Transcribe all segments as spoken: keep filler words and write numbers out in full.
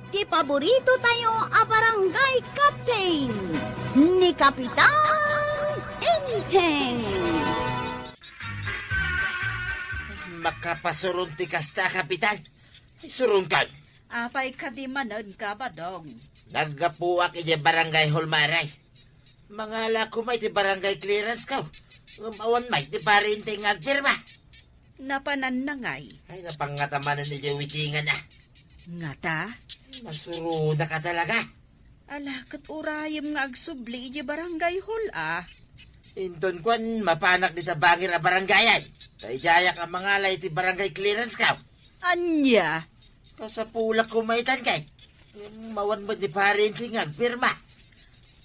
Ti paborito tayo a barangay captain, ni Kapitan Enteng. Makapasuron ti kasta, Kapitan. Ay, suronkan. Apay kadi manen ka, Badong? Naggapuak idiay barangay hall, Mare. Mangala koma iti barangay clearance ko. Ngem awan met ni Pari Enteng nga agpirma. Napananna ngay? Ay, napangngata manen idiay witingan, a. Ngata? Masuronaka talaga. Ala, ket urayem nga agsubli idiay barangay hall, a. Inton kuan, mapanak dita bangir a barangayan. Ta idiayak a mangala iti barangay clearance ko. Ania? Kasapulak koma itan kay. Awan met ni Pari Enteng nga agpirma.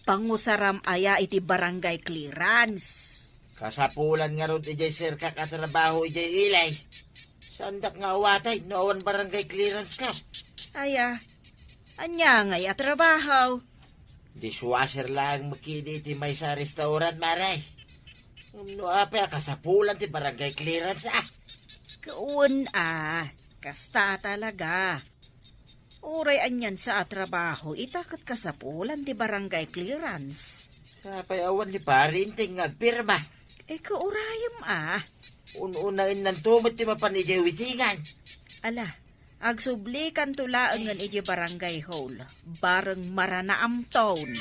Pangusaram aya iti barangay clearance? Kasapulan ngarud idiay serkak a trabaho idiay Ilay. Saandak nga awatay no awan barangay clearance ka. Aya, ania ngay a trabaho? Dishwasher laeng met kadi iti maysa a restaurant, Mare. Ngem no apay a kasapulan ti barangay clearance, a? Wen a, kasta talaga. Uray anian sa a trabaho ita ket kasapulan ti barangay clearance. Sapay awan ni Pari Enteng nga agpirma. E, kaurayem a. Un-unaennanto met ti mapan idiay witingan. Ala, agsublikanto laengen idiay barangay hall. Bareng maranaamton.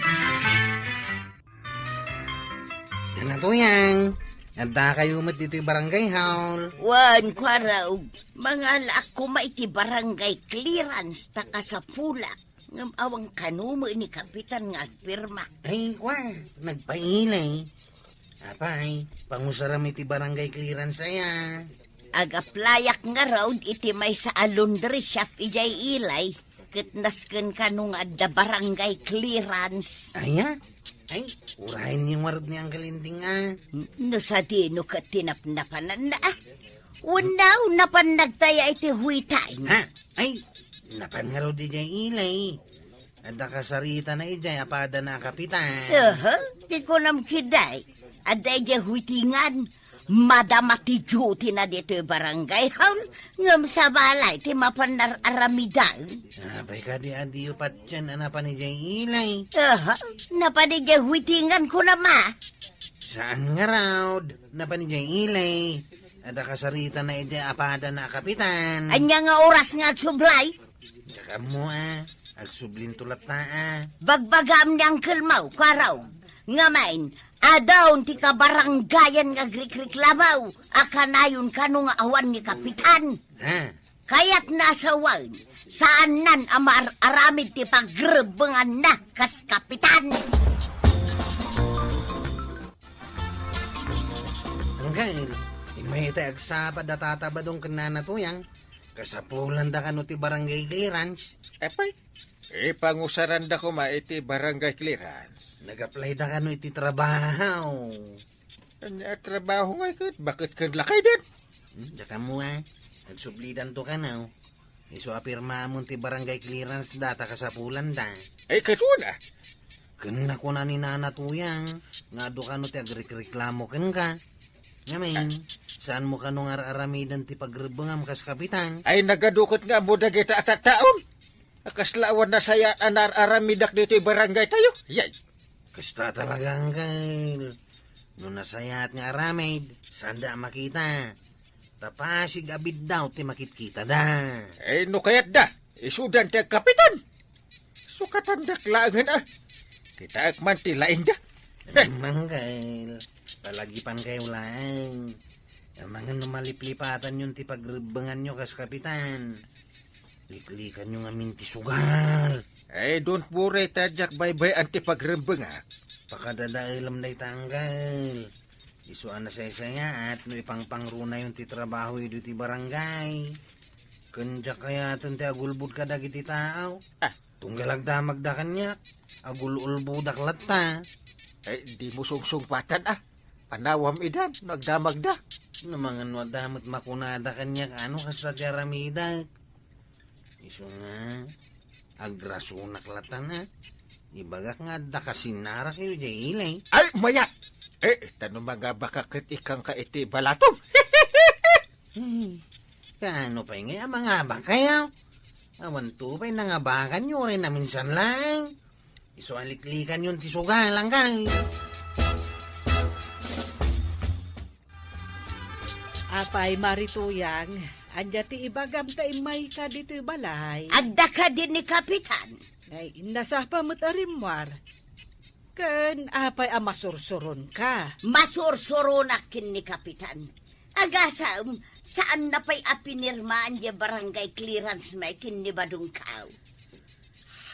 Nana Tuyang, addakayo met ditoy barangay hall. Wen, Kuarog, mangalaak koma iti barangay clearance ta kasapulak. Ngem awan kano met ni Kapitan nga agpirma. Ay, kua, nagpailay. Apay, pangusaram iti barangay clearance aya. Ag-applyak ngarud iti maysa a laundry shop idiay Ilay, ket nasken kano nga adda barangay clearance. Aya? Ay, urayenyo ngarud ni Uncle Enteng, a. N-, no sadino ket ti napnapananna, a? Wenno, napan nagtaya iti huitan. Ha? Ay, napan ngarud idiay Ilay. Adda kasaritana idiay a padana a kapitan. Aha, ti kunam ketdi, adda idiay huitingan. Madama ti duty na ditoy barangay hall, ngem sabali ti mapan ar-aramiden. Apay kadi a diyo patien a napan idiay Ilay? Aha, napan idiay huitingan kunam a. Saan ngarud, napan idiay Ilay. Adda kasaritana idiay a padana a kapitan. Ania nga oras nga agsublay? Diak ammo a, agsublinto latta a. Bagbagam ni Uncle Mau, Kuarog. Ngamin, adun ti kabarangayan nga agrikriklamo a kanayon kano nga awan ni kapitan. Ha? Kayatna a sawen, saannan a maar-aramid ti pagrebbenganna kas kapitan. Uncle, immay tay agsapa da Tata Badong ken Nana Tuyang. Kasapulanda kano ti barangay clearance? Apay, ipangusaranda koma iti barangay clearance. Nag-apply da kano iti trabaho? Ania a trabaho ngay ket? Baket ken lakayden? Hmm, diak ammo a. Agsublidanto kano. Isu a pirmamon ti barangay clearance da ta kasapulanda. Ay, ket wen a. Ken nakuna ni Nana Tuyang nga adu kano ti agrikriklamo kenka. Ngamin, saanmo kano nga ar-aramiden ti pagrebbengam kas kapitan? Ay, nagadu ket nga ammo dagita a tattaon. A kasla awan nasayaat a naar-aramidak ditoy barangay tayo. Yay. Kasta talaga, Uncle. No nasayaat nga aramid, saanda a makita. Ta pasig a biddaw ti makitkitada. Eh, no kayatda, isudan ti agkapitan. Sukatandak laengen a. Kitaek man ti laingda. Uncle, palagipankayo laeng. Amangan no maliplipatanyon ti pagrebbenganyo kas kapitan. Liklikanyo ngamin ti sugal. Eh, don't worry, ta diak baybay-an ti pagrebbengak. Pakadadaelem dayta, Uncle. Isu a nasaysayaat no ipangpangrunayon ti trabaho idi ti barangay. Ken diak kayaten ti agulbod kadagiti tao. Ah. Tunggal agdamagda kaniak, agul-ulbodak latta. Eh, dimo sungsungpatan a. Panawam idan no agdamagda. No mangan no adda met makunada kaniak a no kasta ti aramidek. Isu nga, agrasunak latta a. Ibagak nga adda kasinarakayo idiay ili. Ay, mayat! Eh, ta no mangabaka ket ikkanka iti balatom. Eh, kaano pay ngay a mangabakayo? Awan to pay nangabakanyo, uray naminsan lang. Isu a liklikanyon ti suga, langkay. Apay, Marituyang, ania ti ibagam ta immayka ditoy balay? Adda kadi ni Kapitan? Ay, nasapa met a rimmuar. Ken apay a masursuronka? Masursuronak ken ni Kapitan. Agasem, saanna pay a pinirmaan diay barangay clearance may ken ni Badongkaw.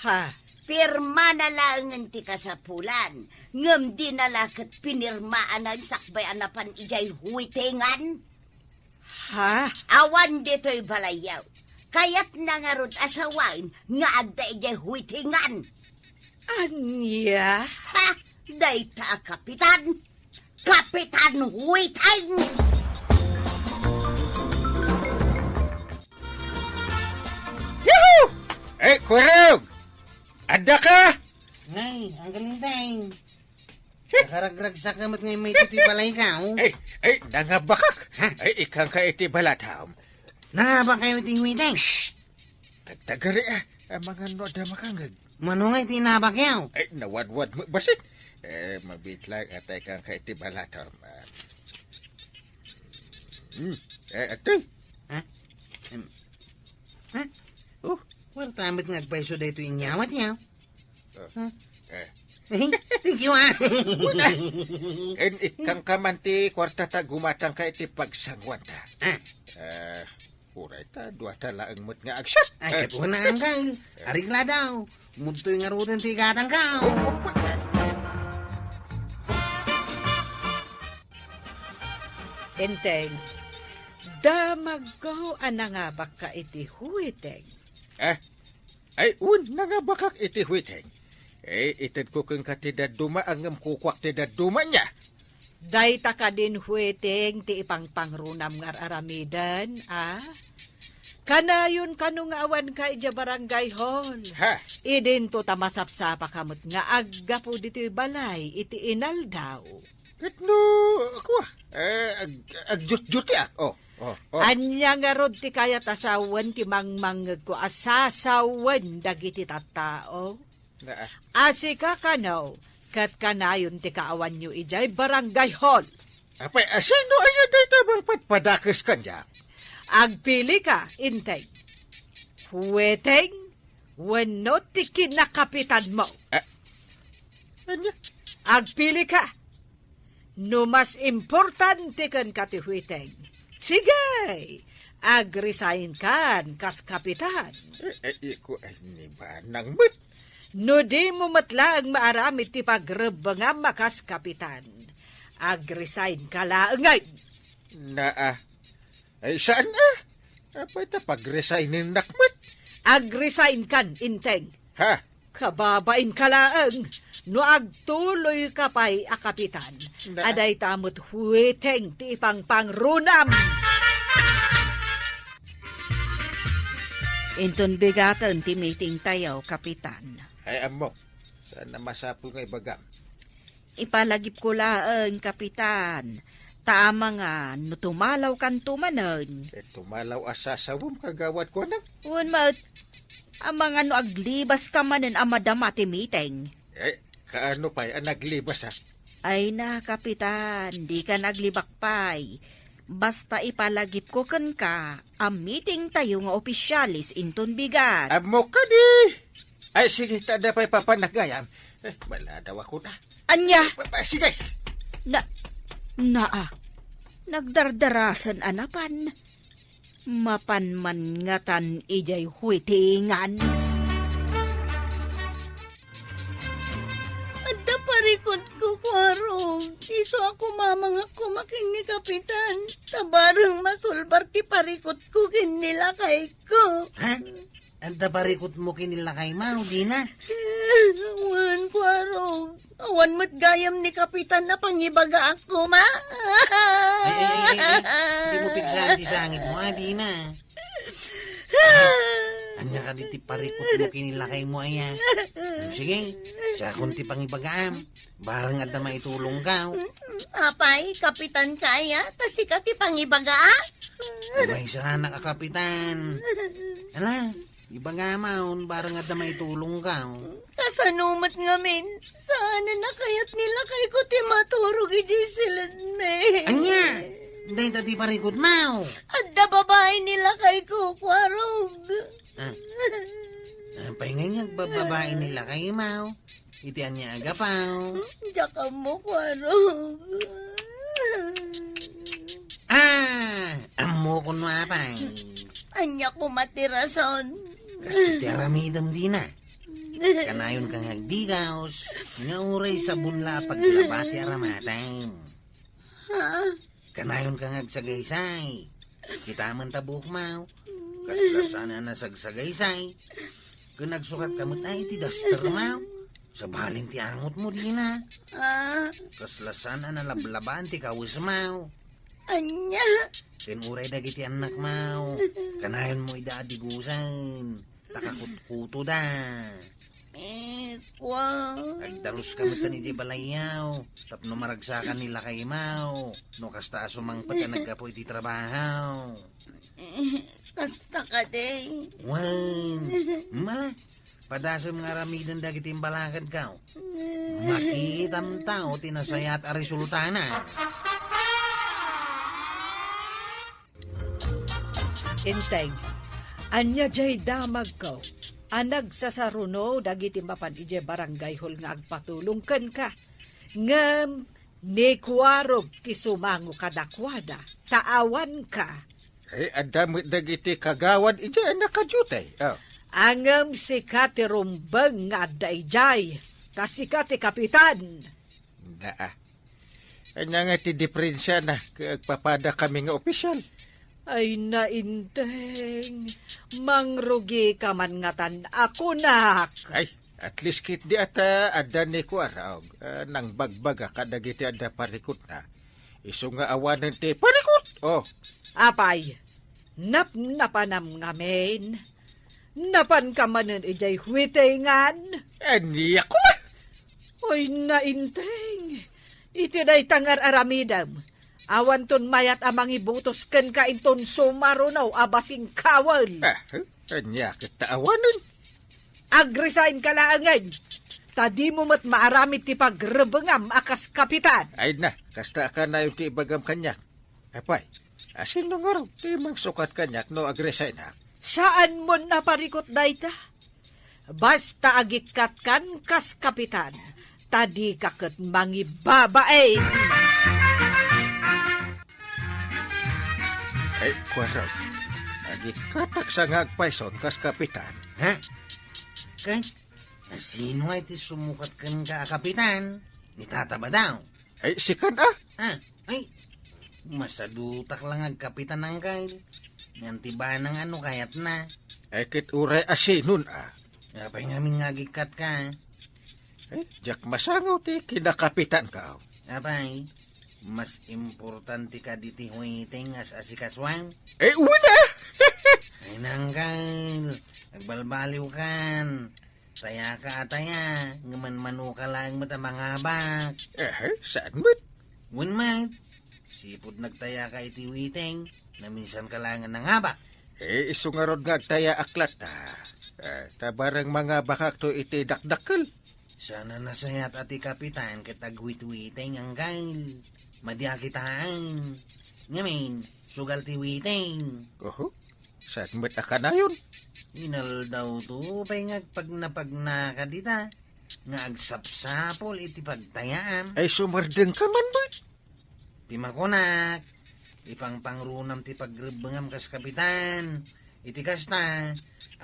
Ha? Pirmana laengen ti kasapulan, ngem dina la ket pinirmaanan sakbay a napan idiay huwetengan. Ha? Awan ditoy balayyo. Kayatna ngarud a sawen nga adda idiay huwetengan. Ania? Ha? Dayta a kapitan? Kapitan Huweteng! Yuhu! Eh, Kurog! Adda ka? Nay, ang galing, Tay. Nakaragragsak ka met nga may ditoy balaykaw. Eh, eh, nangabakak. Ha? Eh, ikangka iti balatam. Nangabak kayo iti huweteng? Shh! Tagtagari, ah. Amangan no adda makangeg. Mano nga iti nabakyaw? Eh, nawadwad mo, basit. Eh, mabitlag, atay kangka iti balatam. Ah. Hmm. Eh, atoy. Ha? Em. Ha? Oh. Warta met nga agpayso daytoy inyawat yaw. Oh. Ha? Eh. Thank you, ah. Una. En, ikangka man ti kwarta ta gumatangka iti pagsanguanta. Ah. Eh, uray ta, dua ta laeng met nga agsiat. Ay, eh. Ket una, angkay. Arigla daw. Mudtoy ngaruden ti igatangka. Enteng, damagko a nangabakka iti huweteng. Eh? Ay, un, nangabakak iti huweteng. Eh, itedko kenka ti dadduma, ngem kukuak ti dadduma nia. Dayta kadin huweteng ti ipangpangrunam nga ar-aramiden, a? Kanayon kano nga awanka idiay barangay hall. Ha? Idinto ta masapsapaka met nga aggapu ditoy balay iti inaldaw. Ket no, kua, eh, ag-, agjutjutiak. Oh, oh, oh. Ania ngarud ti kayat a sawen ti mangmangngegko a sasawen dagiti tattao? Naa. A sika kano, ket kanayon ti kaawanyo idiay barangay hall. Apay, a sino aya dayta mangpadpadakes kaniak? Agpilika, Enteng. Huweteng wenno ti kinakapitanmo? Ah, ania? Agpilika. No mas importante kenka ti huweteng, sige, agresign kan kas kapitan. Eh, eh, iko ay ni banang met. No dimo met laeng maaramid ti pagrebbengam a kas kapitan, agresign ka laengen. Naa. Ay, saan a? Apay ta pagresigninnak met? Agresign kan, Enteng. Ha? Kababain ka laeng, no agtuloy ka pay a kapitan, na- a dayta met huweteng ti ipangpangrunam. Inton bigaten ti meeting tayo, Kapitan. Ay, ammok. Saan a masapul nga ibagam? Ipalagipko laeng, Kapitan, ta amangan no tumalawkanto manen. Eh, tumalaw a sasawem, kagawad, kunak? Wen met, amangan no aglibaska manen a madama ti meeting. Eh, kaano pay a naglibas, a? Ay na, Kapitan, dika naglibak pay. Basta ipalagipko kenka a meeting tayo nga opisyales inton bigat. Ammok kadi! Ay, sige, ta adda pay papanak gayam. Eh, maladaw ako na. Ania? Pa, pa, sige. Na, naa. Nagdardarasan a napan. Mapan man ngatan idiay huwitengan. Adda parikutko, Kuarog. Isu a kumamangak koma ken ni Kapitan. Ta bareng masulbar ti parikutko ken ni lakayko. Ha? Adda parikutmo ken ni lakaymo, dina? Wen, Kuarog. Awan met gayam ni Kapitan a pangibagaak koma. Ay, ay, ay, ay, ay. Di mo pigsaan ti sangitmo, a, dina? Ania kadi ti parikutmo ken ni lakaymo, aya? Hmm, sige, siakon ti pangibagaam. Bareng adda maitulongko. Apay, kapitan ka aya, ta sika ti pangibagaak? Maysanak a kapitan. Ala, Ibagam, barang adda maitulongka. Kasano met ngamin? Saan a kayat ni lakayko ti maturog idiay siledmi. Ania? Dayta ti parikutmo. Adda babai ni lakayko, Kuarog. Ah. Apay nga nga agbababain ni lakaymo? Iti ania a gapu? Diak ammo, Kuarog. Ah, ammokon no apay. Ania koma ti rason? Kas iti aramidem dina. Kanayonka nga agdigaus, nga uray sabon la a paglaba ti aramatem. Ha? Kanayonka nga agsagaysay. Kitaem ta buokmo. Kasla saan a nasagsagaysay. Ken agsukatka met iti dastermo. Sabali ti angotmo dina. Ah. Kasla saan a nalablabaan ti kawesmo. Ania? Ken uray dagiti annakmo. Kanayonmo ida a digusen. Ta kakutkutoda. Eh, kua. Agdaruska met idiay balayyo, tapno maragsakan ni lakaymo, no kasta a sumangpet a naggapu iti trabaho. Eh, kasta kadi. Wen, mala, padasem nga aramiden dagiti imbalakedko. Makitam tao ti nasayaat a resultana. Enteng, ania jay damagko a nagsasaruno dagiti mapan idiay barangay hall nga agpatulong kenka? Ngem ni Kuarog ti sumango kadakuada, ta awanka. Ay, adda met dagiti kagawad idiay a nakadiute. Oh. Ngem sika ti rumbeng nga adda idiay, ta sika ti kapitan. Naa. Ania nga ti diferensiana ket agpapadakami nga opisyal? Ay, nainteng, mangrugika man ngatan a kunak. Ay, at least ketdi a ta adda ni Kuarog, ah, nangbagbaga kadagiti adda parikutna. Isu nga awanen ti parikut, oh. Apay, napnapanam ngamin? Napanka manen idiay huitingan? Ania koma? Oy, nainteng. Iti dayta nga ar-aramidem, awanton mayat a mangibutos kenka inton sumaruno a basing kawen. Ah, ania ket ta awanen? Agresign ka laengen, ta dimo met maaramid ti pagrebengam a kas kapitan. Ay na, kasta a kanayon ti ibagam kaniak. Apay, asino ngarud ti mangsukat kaniak no agresignak? Saanmon a parikut dayta? Basta agikkatkan kas kapitan, ta dika ket mangibabain. Ay, Kuarog, agikkatak sa nga agpayson kas kapitan. Ha? Ket, asino ngay ti sumukat kenka a kapitan? Ni Tata Badaw? Ay, sikan a? Ah, ay, masadutak la nga agkapitan, Angkel. Ngem ti banang a no kayatna. Ay, ket uray asinon a? Apay ngamin nga agikkatka? Ay, diak masango ti kinakapitanko. Apay, mas importante kadi ti huiting a as-asikasuan? Ay, wen a! Ay, Angkel, agbalbaliwkan. Tayaka a taya, ngem manmanoka laeng met a mangabak. Eh, saan met? Wen met. Sipud nagtayaka iti huiting, naminsanka laeng a nangabak. Eh, isu ngarud nga agtayaak latta. Eh, ta bareng mangabakakto iti dakdakkel. Saan a nasayaat a ti kapitan ket aghuithuiting, Angkel. Madi a kitaen. Ngamin, sugal ti huiting. Oho. Saan met a kanayon? Inaldawto pay nga agpagnapagnaka dita, nga agsapsapul iti pagtayaam. Ay, sumardengka man met. Ti makunak, ipangpangrunam ti pagrebbengam kas kapitan. Iti kasta,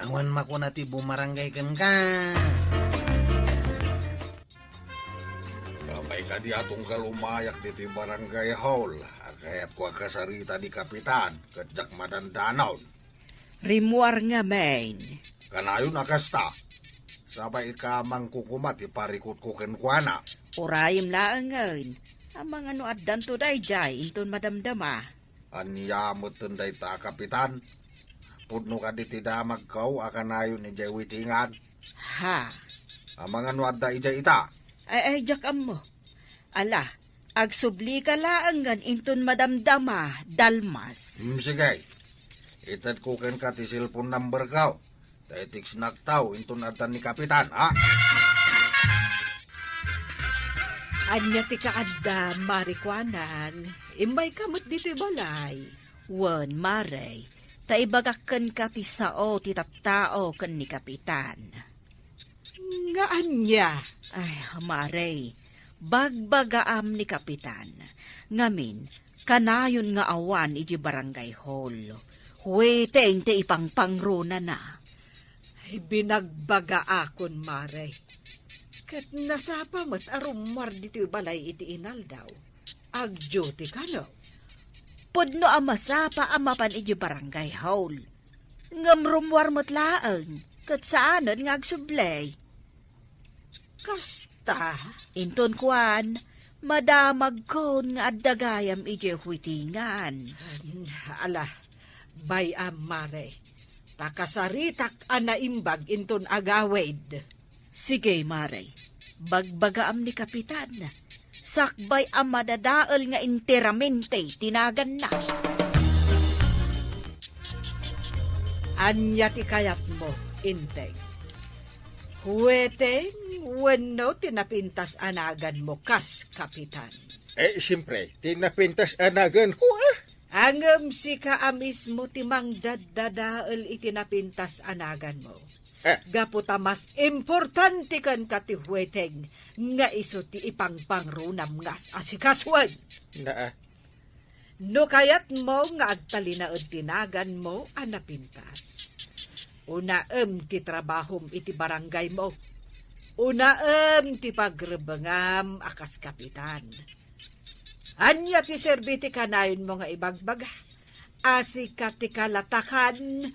awan makuna ti bumarangay kenka. Apay kadi a tunggal umayak ditoy barangay hall, a kayatko a kasarita ni Kapitan, ket diak madandanaw. Rimmuar ngamin. Kanayon a kasta. Sabay ika mangkukuma ti parikutko kenkuana. Urayem laengen. Amangan no addanto daydiay inton madamdama. Ania metten dayta a kapitan? Pudno kadi ti damagko a kanayon idiay witingan? Ha? Amangan no adda idiay ita? Ay, ay, diak ammo. Ala, agsublika laengen inton madamdama, Dalmas. Hmm, sige. Itedko kenka ti cellphone numberko. Tetiksnak taw inton adda ni Kapitan, ha? Ania ti kaadda, Mare Kuanang? Immayka met ditoy balay. Wen, Mare, ta ibagak kenka ti sao ti tattao ken ni Kapitan. Nga ania? Ay, Mare, bagbagaam ni Kapitan. Ngamin, kanayon nga awan idiay barangay hall. Hueteng ti ipangpangronana. Ay, binagbagaakon, Mare. Ket nasapa met a rummuar ditoy balay iti inaldaw. Agduty kano? Pudno a masapa a mapan idiay barangay hall. Ngem rummuar met laeng, ket saanen nga agsubli. Kasta? Inton kuan, madamagkon nga adda gayam idiay huetingan. Ala, bay-am, Mare, ta kasaritak a naimbag inton agawid. Sige, Mare. Bagbagaam ni Kapitan. Sakbay a madadael nga enteramente ti naganna. Ania ti kayatmo, Enteng? Hueteng wenno ti napintas a naganmo kas kapitan? Eh, siempre, ti napintas a naganko, ah. Ngem sika a mismo ti mangdaddadael iti napintas a naganmo. Eh. Gapu ta mas importante kenka ti hueteng nga isu ti ipangpangronam nga as-asikasuen. Naa. No kayatmo nga agtalinaed ti naganmo a napintas, unaem ti trabahom iti barangaymo. Unaem ti pagrebengam a kas kapitan. Ania ti serbi ti kanayonmo nga ibagbaga? A sika ti kalatakan,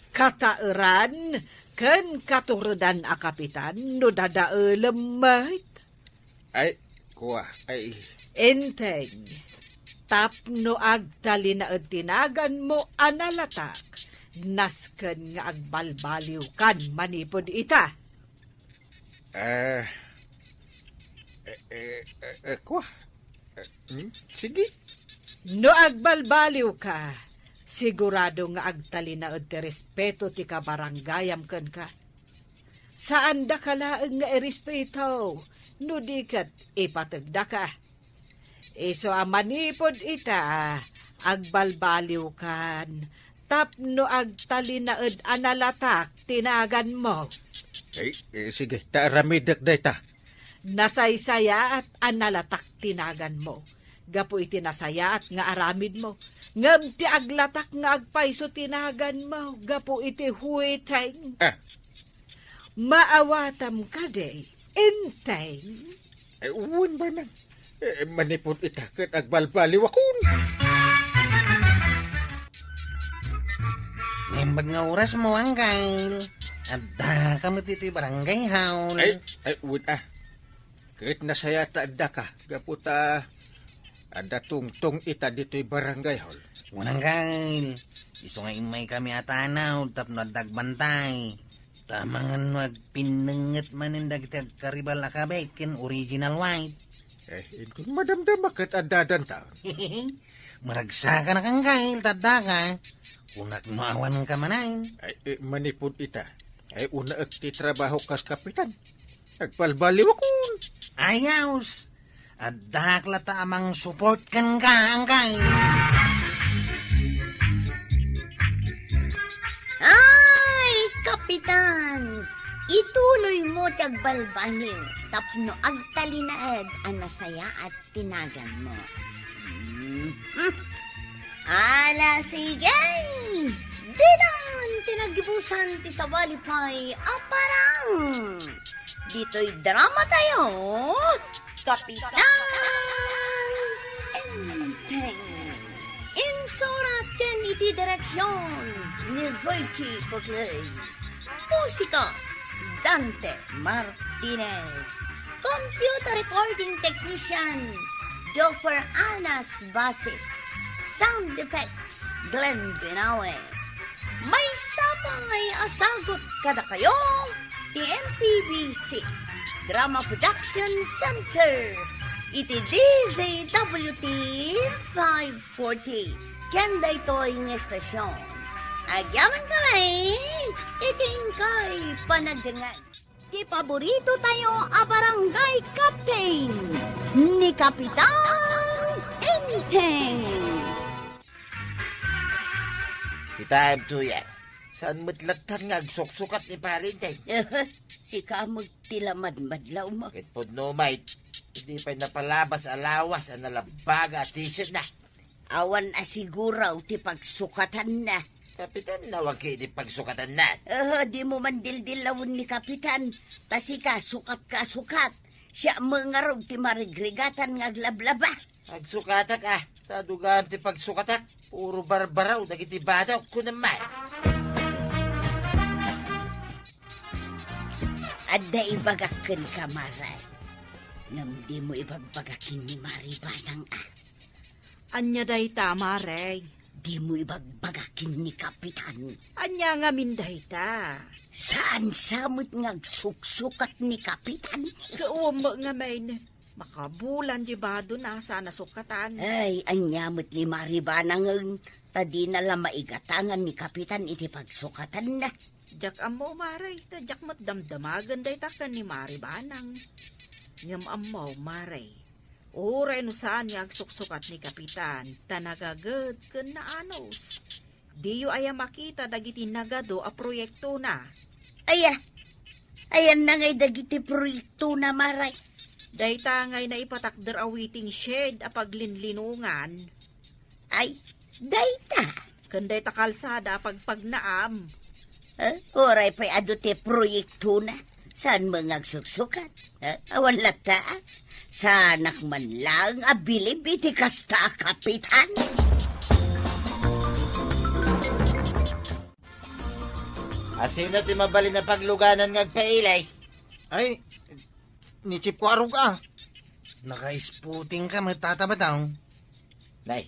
kataeran, ken katuredan a kapitan no dadaelem met? Ay, kua, ay. Enteng, tapno agtalinaed ti naganmo a nalatak, nasken nga agbalbaliwkan manipud ita. Eh, eh, eh, eh, eh, kua? Eh, hmm? Sige. No agbalbaliwka, sigurado nga agtalinaed ti respeto ti kabarangayam kenka. Saandaka laeng nga irespeto, no di ket ipategdaka. Isu a manipud ita, agbalbaliwkan tapno agtalinaed a nalatak ti naganmo. Eh, eh, sige, ta aramidek dayta. Nasaysayaat a nalatak ti naganmo gapu iti nasayaat nga aramidmo, ngem ti aglatak nga agpayso ti naganmo gapu iti hueteng. Ah. Maawatam kadi, Enteng? Eh, wen, Manang. Eh, manipud ita ket agbalbaliwakon. Naimbag nga orasmo, Angkel. Addaka met ditoy barangay hall. Ay, ay, wen, ah. Ket nasayaat ta addaka, gapu ta adda tungtong ita ditoy barangay hall. Wen, Angkel. Isu nga immaykami a tanod tapno adda agbantay. Ta amangan no agpinnengnget manen dagiti agkaribal a kabet ken original wife. Eh, inton madamdama ket addadantaon. Maragsakanak, Angkel, ta addaka. Kunak no awanka manen. Ay, eh, manipud ita. Ay, unaek ti trabaho kas kapitan. Agbalbaliwakon. Ayos. Addak latta a mangsupport kenka, Angkel. Ay, Kapitan! Ituloymo ti agbalbaliw tapno agtalinaed a nasayaat ti naganmo. Hmm. Hmm. Ala, sige! Didan ti nagibusan ti sabali pay a parang! Ditoy drama tayo, Kapitan Enteng. Insurat ken iti direksyon ni Virgie Puclay. Musika, Dante Martinez. Computer recording technician, Joffer Anas Basit. Sound effects, Glenn Binawe. Maysa pay a sagut kadakayo ti M P B C Drama Production Center iti D Z W T five forty ken daytoy nga estasyon. Agyaman kami iti inkay panagdengngeg. Ti paborito tayo a barangay captain, ni Kapitan Enteng. Kitaem, Tuyang, saan met lattan nga agsuksukat ni Pari Enteng? Sika met ti lamadmadlaw mo. Ket pudno met, idi pay napalabas a lawas a nalabaga a t-shirt na. Awan a siguraw ti pagsukatanna. Kapitan, awan ket ti pagsukatanna. Aha, dimo man dildillawen ni Kapitan. Ta sika, sukat ka, sukat. Siak met ngarud ti marigrigatan nga aglablaba. Agsukatak, a. Ta adu gayam ti pagsukatak. Puro barbaraw dagiti badok, kunam man. Adda ibagak kenka, Mare. Ngem dimo ibagbaga ken ni Mari Banang, a. Ania dayta, Mare? Dimo ibagbaga ken ni Kapitan. Ania ngamin dayta? Saan sa met nga agsuksukat ni Kapitan? Ket uwem met ngamin. Makabulan ti badona, saan a sukatan. Ay, ania met ni Mari Banangen, ta dina la maigatangan ni Kapitan iti pagsukatanna. Diak ammo, Mare, ta diak met damdamagen dayta ken ni Mari Banang. Ngem ammo, Mare, uray no saan nga agsuksukat ni Kapitan, ta nagaged ken naanus. Diyo aya makita dagiti nagadu a proyektona? Aya? Ayanna ngay dagiti proyektona, Mare? Dayta ngay naipatakder a waiting shed a paglinlinongan. Ay, dayta. Ken dayta kalsada a pagpagnaam. Eh, uray pay adu ti proyektona. Saan met nga agsuksukat? Eh, awan latta, a? Saanak man laeng a bilib iti kasta a Kapitan. Asino ti mabalin a pagluganan nga agpailay? Ay, ni Chief Kuarog, a. Naka-spooting ka met, Tata Badong. Nay,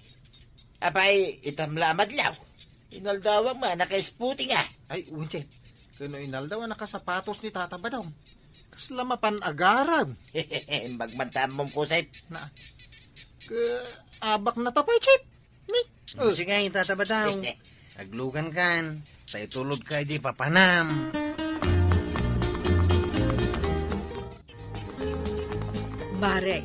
apay, itam la a madlaw. Inaldawam nga naka-spooting, a. Ay, wen, Chief. Ken no inaldaw a nakasapatos ni Tata Badong, kasla mapan agarem. Imbag man ta ammom, Kusep. Na. Ke, abak na ta pay, Chief. Ni? Oh. Sige, Tata Badong. Aglugan kan. Ta itulod ka idi papanam. Mare,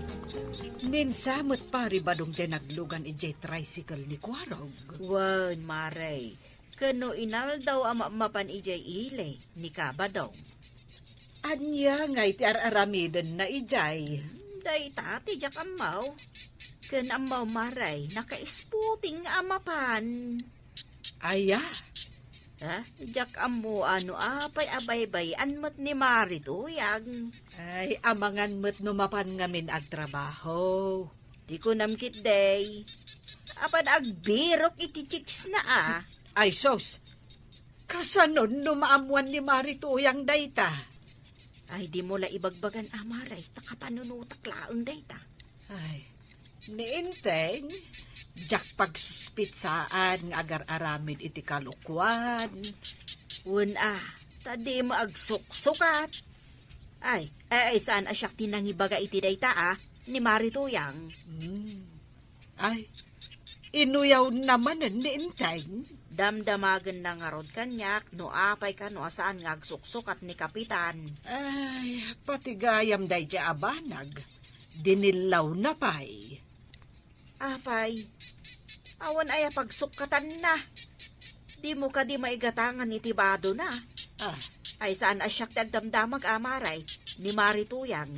ninsa met Pari Badong jay naglugan idiay tricycle ni Kuarog. Wen, Mare, ken no inaldaw a mapan idiay ili ni Kabadong. Ania ngay ti ar-aramidenna idiay? Dayta ti diak ammo. Ken ammo, Mare, naka-spooting nga a mapan. Aya? Ha? Diak ammo no apay a baybay-an met ni Mari Tuyang. Ay, amangan met no mapan ngamin agtrabaho. Ti kunam ketdi, apan agbirok iti chicks na, a. Ay, sus! Kasanon no maammuan ni Mari Tuyang dayta? Ay, dimo la ibagbagan, a, Mare, ta kapanunotak laeng dayta. Ay, ni Enteng, diak pagsuspitsaan nga agar-aramid iti kalokuan. Wen, a, ta dimo agsuksukat. Ay, ay, ay, saan a siak ti nangibaga iti dayta, a, ni Mari Tuyang. Hmm. Ay, inuyawna manen ni Enteng. Damdamagenna ngarud kaniak no apay kano a saan nga agsuksukat ni Kapitan. Ay, pati gayam daydiay a banag, dinillawna pay. Apay, awan aya pagsukkatanna. Dimo kadi maigatangan iti badona? Ah. Ay, saan a siak ti agdamdamag, a, Mare, ni Mari Tuyang.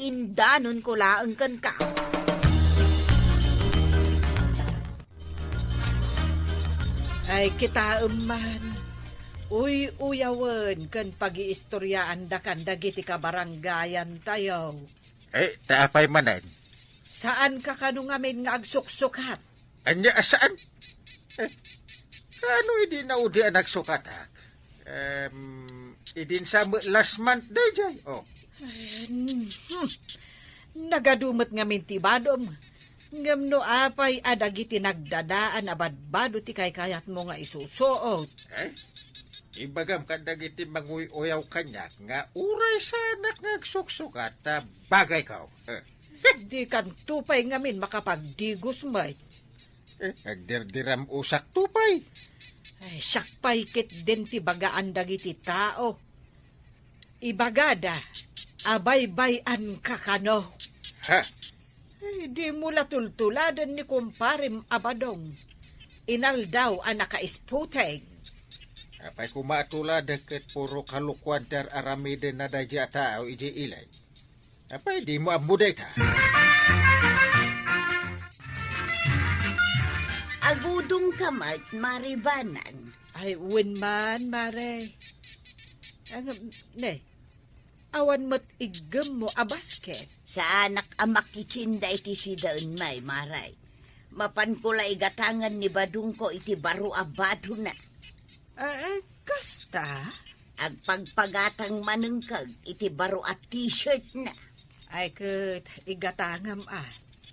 Indanonko laeng kenka. Ay, kitaem man. Uy-uyawen ken pagiistoriaandakan dagiti kabarangayantayo. Eh, ta apay manen? Saanka kano ngamin nga agsuksukat? Ania a saan? Eh, kaano idi naudian agsukatak? Em, idin sa met last month daydiay, oh. Ay, hmm. Nagadu met ngamin ti badom. Ngem no apay a dagiti nagdadaan a badbado ti kaykayatmo nga isusuot? Eh? Ibagam kadagiti manguy-uyaw kaniak nga uray saanak nga agsuksukat ta bagayko. Eh. Dikanto pay ngamin makapagdigos met. Eh, agdirdiram-osak to pay. Ay, siak pay ketdin ti bagaan dagiti tao. Ibagada a baybay-anka kano. Ha? Ay, dimo la tultuladen ni kumparem a Badong. Inaldaw a nakaisputeng. Apay koma a tuladek ket puro kalokuan ti ar-aramidenna daydiay a tao idiay ili. Apay, dimo ammo dayta? Agudongka met, Mare Banang. Ay, wen man, Mare. Ang, ne, awan met iggemmo a basket. Saanak a makitienda iti sidaen, Mare. Mapanko la igatangan ni Badongko iti baro a badona. Ah, ah, kasta? Agpagpagatang manengkag iti baro a t-shirtna. Ay, ket igatangam, a.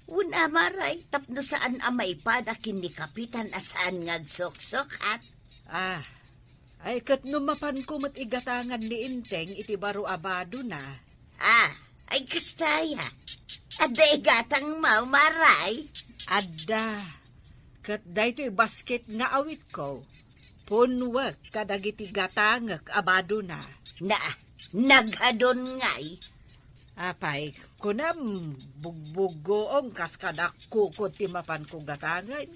Wen a, Mare, tapno saan a maipada ken ni Kapitan a saan nga agsuksukat. Ah, ay, ket no mapanko met igatangan ni Enteng iti baro a badona. Ah, ay, kasta aya. Adda igatangmo, Mare? Adda. Ket daytoy basket nga awitko, punwek kadagiti gatangek a badona. Na, naghadon ngay? Apay, kunam, bugbuggoong kas kadakkuko ti mapanko gatangen.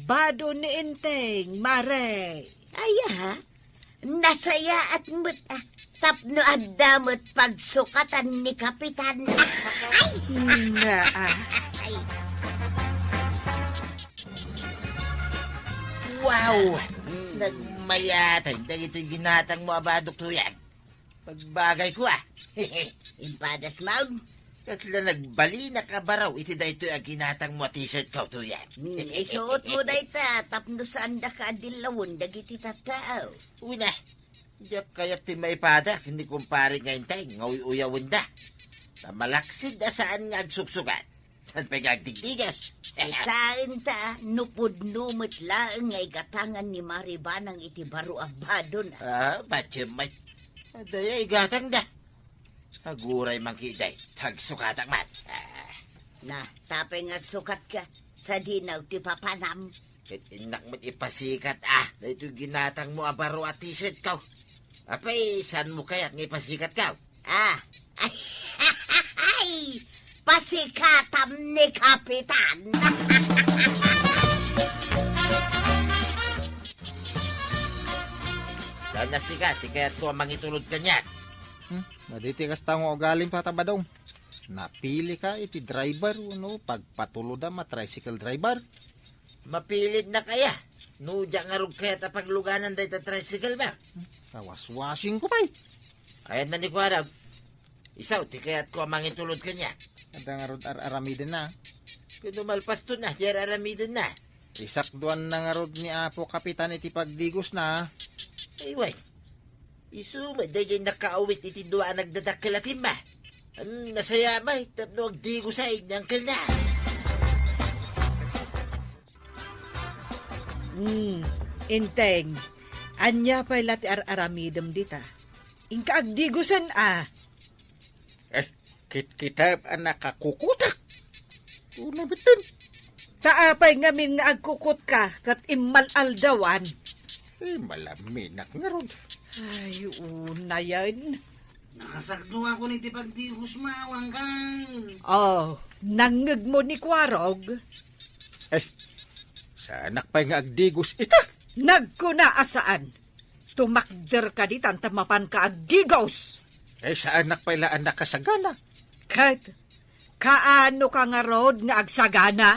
Bado ni Enteng, Mare. Aya, nasayaat met, a, tapno adda met pagsukatan ni Kapitan. Ay! Na, a. Ay. Wow! Nagmayat dagitoy ginatangmo a badok, Tuyang. Pagbagayko, a. Impadas maun. Kasla nagbalinak a baraw iti daytoy a ginatangmo a t-shirtko, Tuyang. Hmm, isuotmo dayta tapno saandaka a dillawen dagiti tattao. Wen a, diak kayat ti maipada ken ni kumpare nga Enteng nga uy-uyawenda. Ta malaksid a saan nga agsuksukat. Saan pay nga agdigdigas? Kitaenta, no pudno met laeng nga igatangan ni Mare Banang iti baro a badona. Ah, patiem met. Adda aya igatangda. Aguray man ketdi, ta agsukatak met. Ah. Na, tapay nga agsukatka, sadino ti papanam? Ket innak met ipasikat, a, daytoy ginatangmo a baro a t-shirtko. Apay, saanmo kayat nga ipasikatko? Ah. Ay, pasikatam ni Kapitan. Saan a sika ti kayatko a mangitulod kaniak? Hmm, madi ti kasta nga ugalim, Tata Badong. Napilika iti driver wenno pagpatulodam a tricycle driver? Mapilitnak aya? No diak ngarud kayat a pagluganan dayta tricycle ba? Kawaswasingko pay. Ayanna ni Kuarog. Isu ti kayatko a mangitulod kaniak. Adda ngarud ar-aramidenna. Ket no malpaston a ti ar-aramidenna. Isakduanna ngarud ni Apo Kapitan iti pagdigosna. Ay, wen. Isu met daydiay nakaawit iti dua a nagdadakkel a timba. Am, nasayaat met tapno agdigosay ni angkelna. Hmm, Enteng, ania pay la ti ar-aramidem dita? Inka agdigosen a. Eh, kitkitam a nakakukutak. Una metten. Ta apay ngamin nga agkukutka ket immal-aldawan? Eh, malaminak ngarud. Ay, unayen. Nakasakduakon iti pagdigosmo, Angkel. Oh, nangngegmo ni Kuarog? Eh, saanak pay nga agdigos ita? Nagkuna a saan. Tumakderka ditan ta mapanka agdigos. Eh, saanak pay la a nakasagana. Ket, kaanoka ngarud nga agsagana?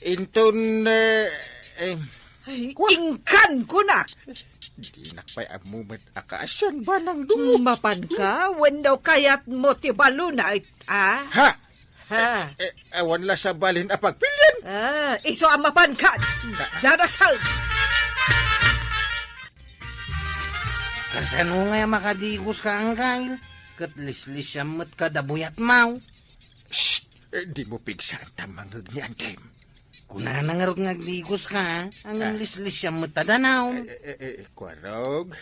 Inton, eh, eh, Ay, kua- inkan kunak. Dinak pay ammo met a kaasian, Banang Dungo. Mapanka, wenno kayatmo ti balunay, a? Ha? Ha? Eh, awan la sabali a pagpilian. Ah, isu a mapanka. Da- Dadasag. Kasano nga makadigoska, Angkel? Ket lislisiam met kada buyatmo. Shh! Eh, dimo pigsaan ta mangngeg ni Antem. Kunana ngarud nga agdigoska, a, ngem Ah. lislisiam met ta danawm. Eh, eh, eh, eh, Kuarog,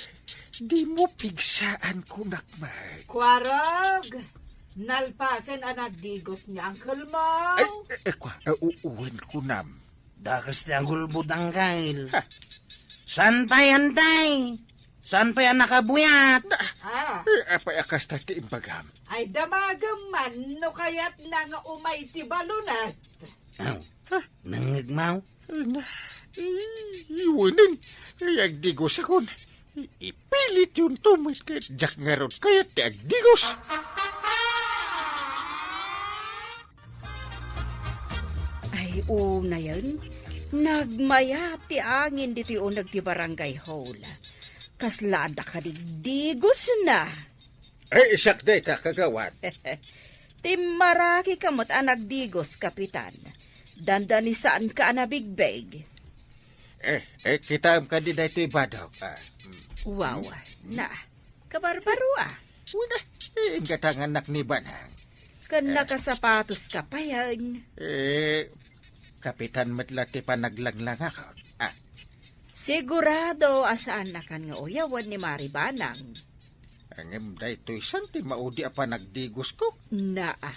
dimo pigsaan kunak met. Kuarog, nalpasen a nagdigos ni Uncle mo. Ay, eh, eh, Kua-, eh, u-, uwen kunam. Dakes ti agulbod, Angkel. Ha? Saan pay, Antay? Saan pay a nakabuyat? Ah. Eh, apay a kasta ti imbagam? Ay, damagem man no kayatna nga umay ti balunat. Aw, ha? Nangngegmaw? Ay, na, i-, iwanen. Ay, agdigosakon. Ipilit yun to, met ket diak ngarud kayat ti agdigos. Ay, unayen, nagmayat ti angin ditoy uneg ti barangay hall. Kasla adda kadigdigosna. Ay, isak dayta, kagawad. Timmarakika met a nagdigos, Kapitan. Dandani saanka a nabigbeg. Eh, eh, kitaem kadi daytoy badok, ah. Mm. Wow, na, kabarbaro, ah. Una, eh, inggatangannak ni Banang. Ken eh, nakasapatoska payen. Eh, Kapitan met la ti panaglanglangakon. Ah. Sigurado a saannakan nga uyawen ni Mari Banang. Ngem daytoy san ti maudi a panagdigosko? Naa.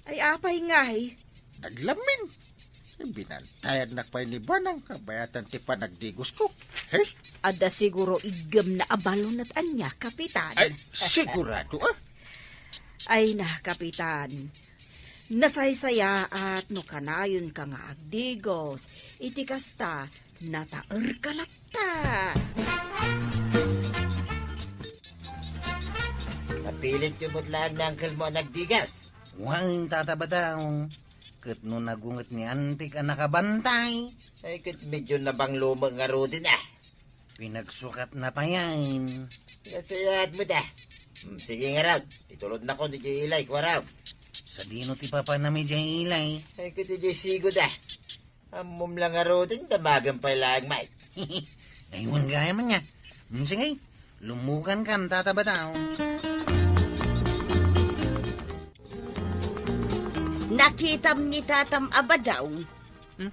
Ay, apay ngay? Naglamin. Binantayannak pay ni Banang kabayatan ti panagdigosko. He? Adda siguro iggemna a balunat ania, Kapitan. Ay, sigurado, ah. Ay na, Kapitan. Nasaysayaat no kanayonka nga agdigos. Iti kasta, nataerka latta. Napilit yo met laeng ni uncle mo a nagdigos? Wen, Tata Badong. Ket no nagunget ni Antik a nakabantay. Ay, ket medyo nabanglo met ngaruden, ah. Pinagsukatna payen. Nasayaat met, ah. Hmm, sige ngarud. Itulodnakon idiay ilay, Kuarog. Sadino ti papanam idiay ilay? Ay, ket idiay sigud, ah. Ammom la ngaruden, damagem pay laeng met. Ay, wen gayam ania. Hmm, sige, lummukankan, Tata Badong. Nakitam ni Tatam a Badong. Hmm?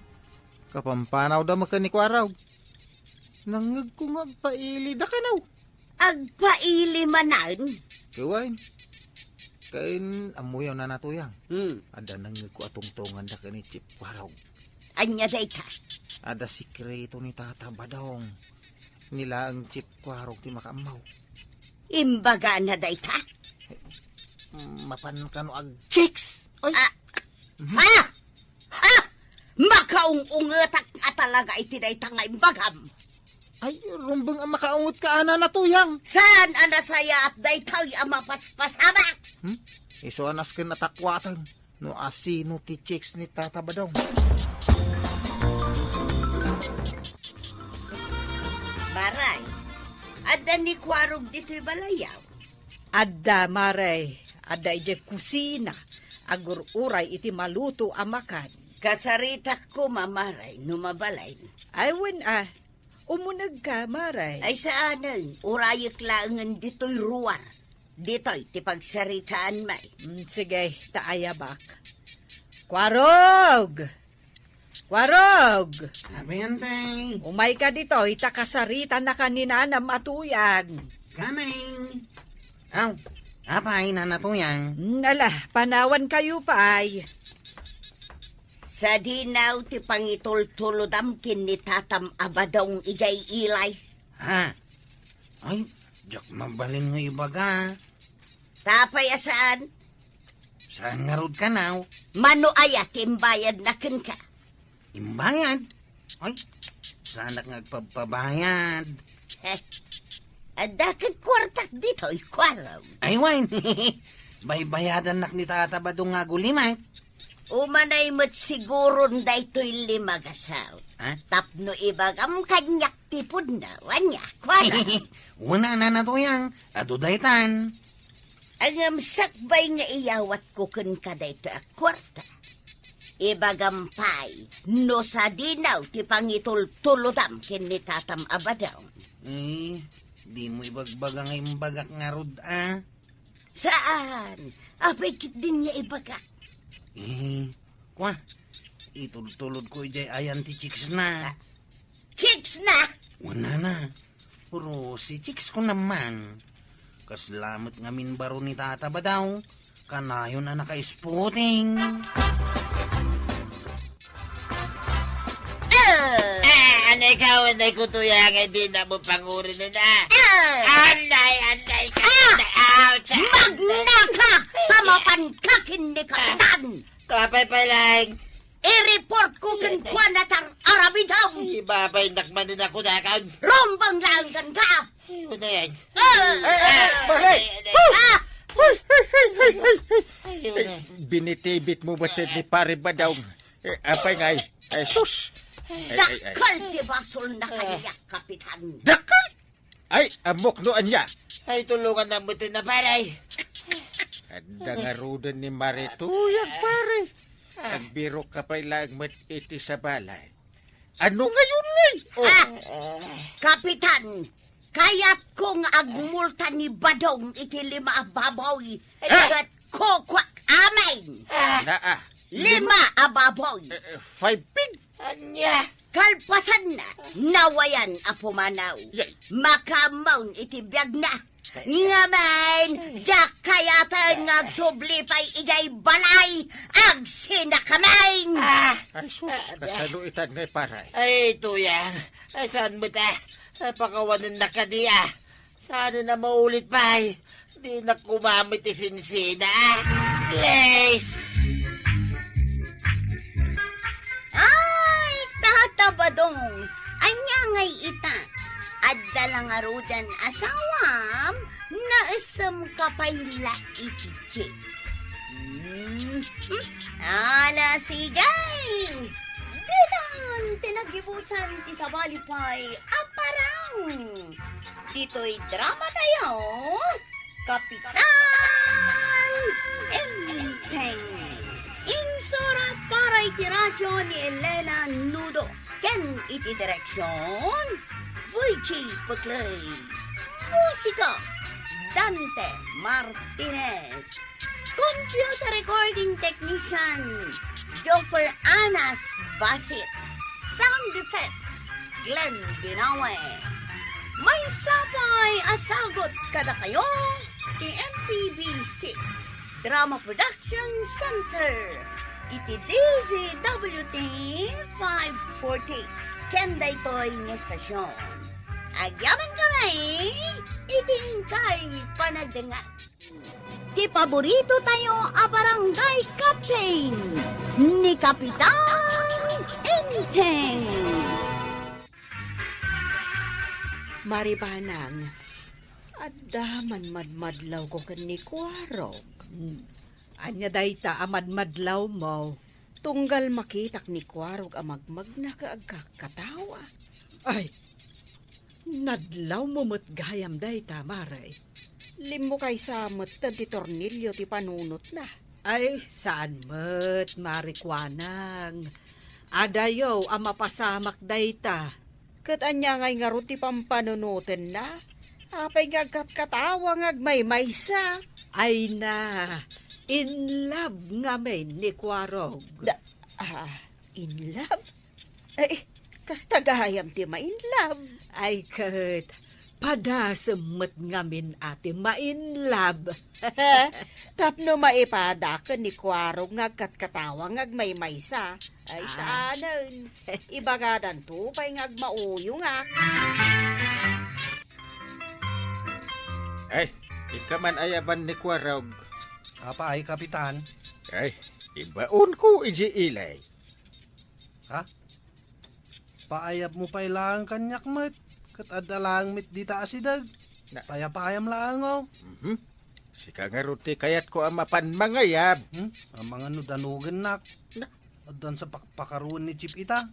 Kapampanawda met ken ni Kuarog. Nangngegko nga agpailida kano. Agpaili manen? Ket wen. Ken ammoyo, Nana Tuyang. Hmm. Adda nangngegko a tungtunganda ken ni Chief Kuarog. Ania dayta? Adda sikreto ni Tata Badong. Ni laeng Chief Kuarog ti makaammo. Imbagana dayta? Mapan kano ag-chicks? Ay. Ah. Mhm. Ha? Ha? Makaung-ungetak a talaga iti dayta nga imbagam. Ay, rumbeng a makaungetka, Nana Tuyang. Saan a nasayaat daytoy a mapaspasamak? Hmm? Isu a nasken a takuaten no asino ti chicks ni Tata Badong. Baray, adda ni Kuarog ditoy balayaw? Adda, Mare. Adda idiay kusina. Agur-uray iti maluto a makan. Kasaritak koma, Mare, no mabalin. Ay, wen a. Umunegka, Mare. Ay, saanen. Urayek laengen ditoy ruar. Ditoy ti pagsaritaanmi. Mm, sige, ta ayabak. Kuarog! Kuarog! Apay, Antay? Umayka ditoy, ta kasaritanakan ni Nanam a Tuyang. Coming! Aw, apay, Nana Tuyang? Mm, ala, panawankayo pay. Sadino ti pangitultulodam ken ni Tatam a Badong idiay ilay? Ha? Ay, diak mabalin nga ibaga. Apay a saan? Saan ngarud kano? Mano aya ti imbayadna kenka? Imbayad? Ay, saanak nga agpabpabayad. Eh, adda ket kuartak ditoy, Kuarog. Ay, wen. Baybayadannak ni Tata Badong nga agulimek. Umanay met siguron daytoy lima nga sao. Ha? Tapno ibagam kaniak ti pudno, ania, Kuarog? Wen a, Nana Tuyang, adu daytan. Ngem sakbay nga iyawatko kenka daytoy a kuarta, ibagam pay no sadino ti pangitultulodam ken ni Tatam a Badong. Eh, dimo ibagbaga nga imbagak ngarud a? Saan? Apay ketdin nga ibagak? Eh, kua, itultulodko idiay ayan ti chicks na. Ah, chicks na? Wen a. Pero si chicks ko naman, kasla met ngamin baro ni Tata Badong, kanayon a naka-spotting. Ah! Ah, Teka, anay ko, Tuyang, ay di na mo pangurinen, ah. Ah! Anay, anay ka, Ah! anay, ah, sa- Magnaka! Tamapan ka ken ni Kapitan! Kapay pa lang. I-report ko kenkuana ti ar-aramidem. Ay, babay, nakmanin ako na kan. Rumbeng laeng kenka. Ay, una yan. Ah! Eh, eh, pare! Ah! Ay, una. Binitibit mo ba ni Pare Badong? Eh, apay ngay? Ay, sus! Ay, ay, ay. Dakkel ti basolna kaniak, Kapitan. Dakkel? Ay, ammok no ania. Ay, tulungan na mo ti na, pare. Adda ngaruden ni Mare Tuyang, pare. Agbirok ka pay laeng met iti sabali. Ano ngayon, ngay? Oh. Ah, Kapitan, kayatko nga agmulta ni Badong iti lima a baboy. Eh? Ket kukuak amin. Naa. Lima a baboy. Eh, eh, five pig? Ania? Kalpasanna, nawayan a pumanaw. Yay. Makaammoon iti biagna. Ngamin, diak kayaten nga agsubli pay idiay balay, agsinakamin. Ah! Ay, sus, kasano itan ngay, pare? Ay, Tuyang, ay, saan mo ta? Ay, pakawanen na kadi, ah. Saan na maulit pay? Di na kumamit ti sinsina, ah. Please. Ay, Tata Badong, ania ngay ita? Adda la ngaruden asawam, naessem ka pay la iti chicks. Hmm, hmm. Ala, sige. Ditan ti nagibusan ti sabali pay a parang. Ditoy drama tayo, Kapitan Enteng. Insurat para iti radyo ni Elena Nudo ken iti direksyon, Virgie Peclay. Musika, Dante Martinez. Computer recording technician, Joffer Anas Basit. Sound effects, Glenn Binawe. Maysa pay a sagut kadakayo ti M P B C Drama Production Center iti D Z W T five forty ken daytoy nga estasyon. Agyamankami iti inkay panagdengngeg. Ti paborito tayo a barangay captain, ni Kapitan Enteng. Maribanang, adda man madmadlawko ken ni Kuarog. Hmm. Ania dayta a madmadlawmo? Tunggal makitak ni Kuarog a magmagna ket agkatkatawa. Ay, nadlawmo met gayam dayta, Mare. Limmukaysa metten ti tornilio ti panunotna. Ay, saan met, Mare Kuanang. Adayo a mapasamak dayta. Ket ania ngay ngarud ti pampanunotenna? Apay nga agkatkatawa nga agmaymaysa? Ay na, in love ngamin ni Kuarog. Da-, ah, in love? Ay, kasta gayam ti ma-in love. Ay, ket, padasem met ngamin a ti ma-in love. Tapno maipada ken ni Kuarog nga agkatkatawa nga agmaymaysa. Ay, ah, saanen. Ibagadanto pay nga agmauyongak. Ay, inka man ayaban ni Kuarog. Apay, Kapitan? Ay, ibaonko idiay ili. Ha? Paayabmo pay laeng kaniak met, ket adda laeng met dita asideg. Na- Payapayam laeng, oh. Mhm. Sika ngarud ti kayatko a mapan mangayab. Hmm? Amangan no danogennak. Na- Addan sa pakpakaruan ni Chief ita.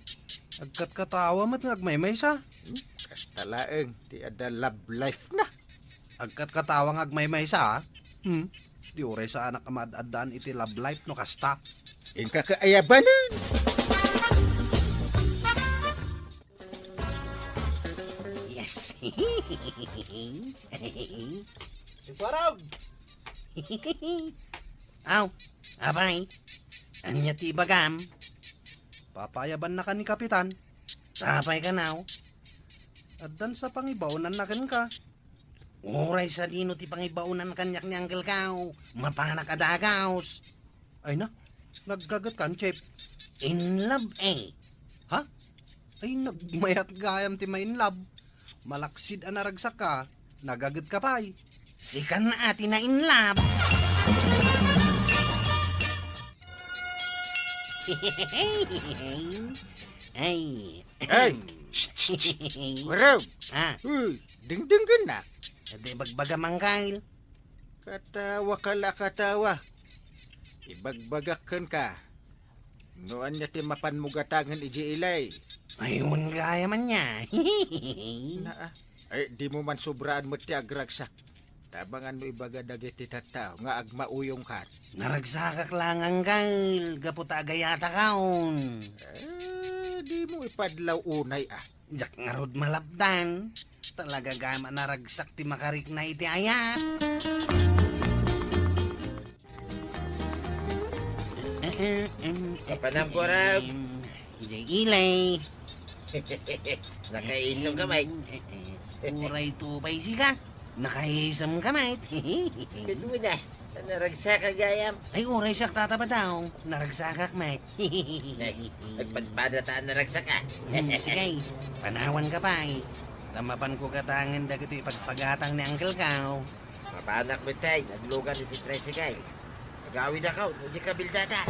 Agkatkatawa met nga agmaymaysa. Hmm? Kasta laeng ti adda love life na. Agkatkatawa nga agmaymaysa, ah. Hmm? Di uray saanak a maad-addaan iti love life no kasta. Inka kaayabanen. Yes. Ikuarog! Aw, apay, ania ti ibagam? Papayabannaka ni Kapitan. Apay kanaw? Addan sa pangibaonanna kenka. Uray sadino ti pangibaonan kaniak ni Uncle Kao, mapanak a dagaos. Ay na, naggaget kan, Chef. In love, eh. Ha? Ay, nagmayat gayam ti ma-in love. Malaksid a naragsakka, nagagetka pay. Sikan a ti na-in love. Ay. Ay! Shh, shh, shh! Warog! Ah. Uy, dingdinggennak. Adi, ibagbaga, Mang Kyle. Katawa ka la, katawa. Ibagbagak kenka. No ania ti mapanmo gatangen idiay ilay? Ay, wen gayam ania. Naa. Ay, dimo man sobraan met ti agragsak. Tabangan no ibaga dagiti tattao nga agmauyongkan. Naragsakak la nga anggail gapu ta agayatakon. Eh, dimo ipadlaw unay, ah. Diak ngarud malabdan. Talaga gayam a naragsak ti makarikna iti ayat. Apanan, Warog? Idiay ilay. Nakaisem ka, mate. Uray to pay sika. Nakaisem ka, mate. Ket wen a, naragsak gayam. Ay, uray siak tataba daw. Naragsakak, mate. Ay, agpadpada ta naragsak, ah. Hmm, sige. Panawan ka pay. Ta mapanko gatangen dagitoy ipagpagatang ni Uncle Kao. Mapanak met tay, naglugan iti tricycle. Agawidakon, no di kabildatan.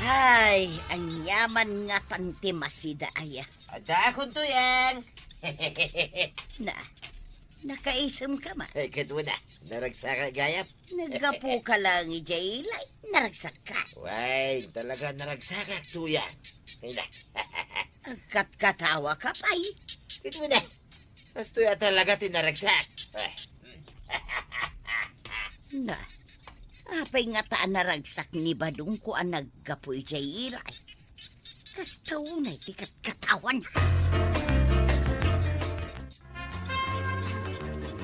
Ay, aniaman ngatan ti masida aya. Addaakon, Tuyang. Na, nakaisem ka man. Ay, ket wen a, naragsak gayam. Naggapu ka lang idiay ilay, naragsak ka. Way, talaga naragsakak, Tuyang. Ay na. Agkatkatawa ka pay. Ket wen a, kastoy a talaga ti naragsak. Eh. Na, apay ngata a naragsak ni Badongko a naggapu idiay ilay? Kasta unay ti katkatawana.